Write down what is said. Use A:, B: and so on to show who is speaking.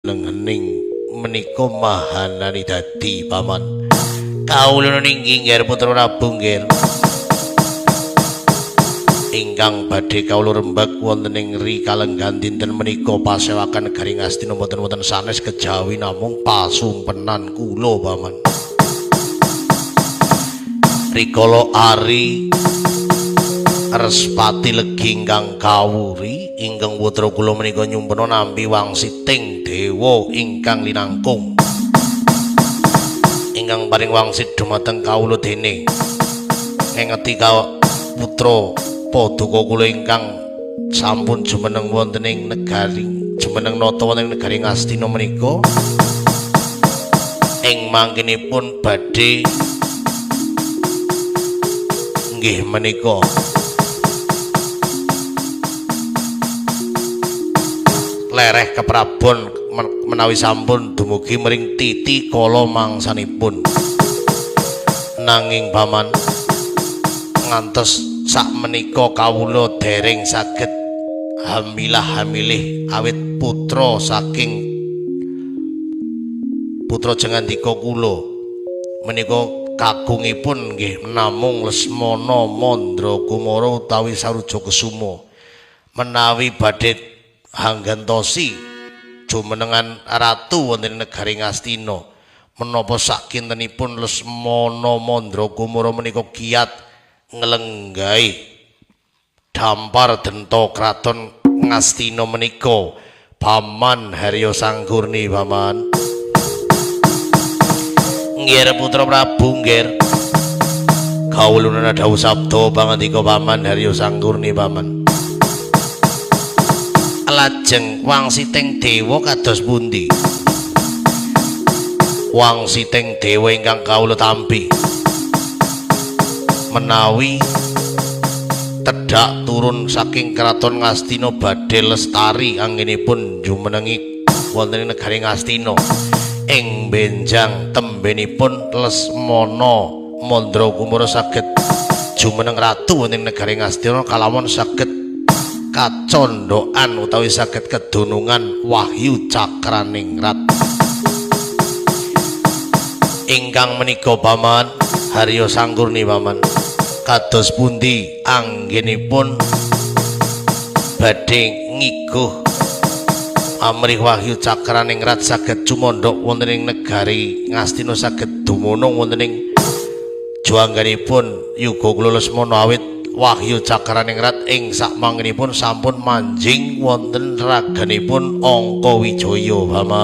A: Jumeneng menika mahanani dadi paman. Kawula ninggi nggih putra Prabu nggih. Ingkang badhe kawula rembag wonten ing ri kalenggan dinten menika pasewakan negari Ngastina mboten wonten sanes kejawi namung pasumpenan kula paman. Rikala ari Respati legi ingkang kawuri ingkang putra kula menika nyumpena nampi wangsiting dewa ingkang linangkung ingkang paring wangsit dumateng kawula dene ngengeti ka putra paduka kula ingkang sampun jumeneng wonten ing negari jumeneng nata wonten ing negari Ngastina menika ing mangkinipun badhe nggih menika lereh keprabon menawi sampun dumugi mring titi kala mangsanipun. Nanging paman ngantos sakmenika kawula dereng saged hamilah hamilih awit putra saking putra jengandika kula menika kagungipun nggih namung Lesmana Mandra Kumara utawi Saruja Kesuma. Menawi badhe hanggantosi jumenengan ratu wonten negari Ngastina menapa sakintenipun Lesmana Mandra Kumara menika kiat nglenggahi dampar denta kraton Ngastina menika Paman Haryo Sangkurni paman. Nggih putra Prabu nggih. Kawula dawuh sabda pangandika Paman Haryo Sangkurni paman. Lajeng wangsiting dewa kados pundi? Wangsiting dewa ingkang kawula tampi menawi tedhak turun saking kraton Ngastina badhe lestari anggenipun jumenengi wonten ing negari Ngastina ing benjang tembenipun Lesmana Mandra Kumara saged jumeneng ratu wonten ing negari Ngastina kalawan saged kacondhokan utawi saged kedunungan wahyu cakraningrat. Ingkang menika paman Haryo Sangkurni paman kados pundi anggenipun badhe ngiguh amrih wahyu cakraningrat saged cumandhak wonten ing negari Ngastina saged dumunung wonten ing juangganipun yuga kula Lesmana awit wahyu cakraningrat ing sakmangkenipun sampun manjing wonten raganipun Angka Wijaya paman.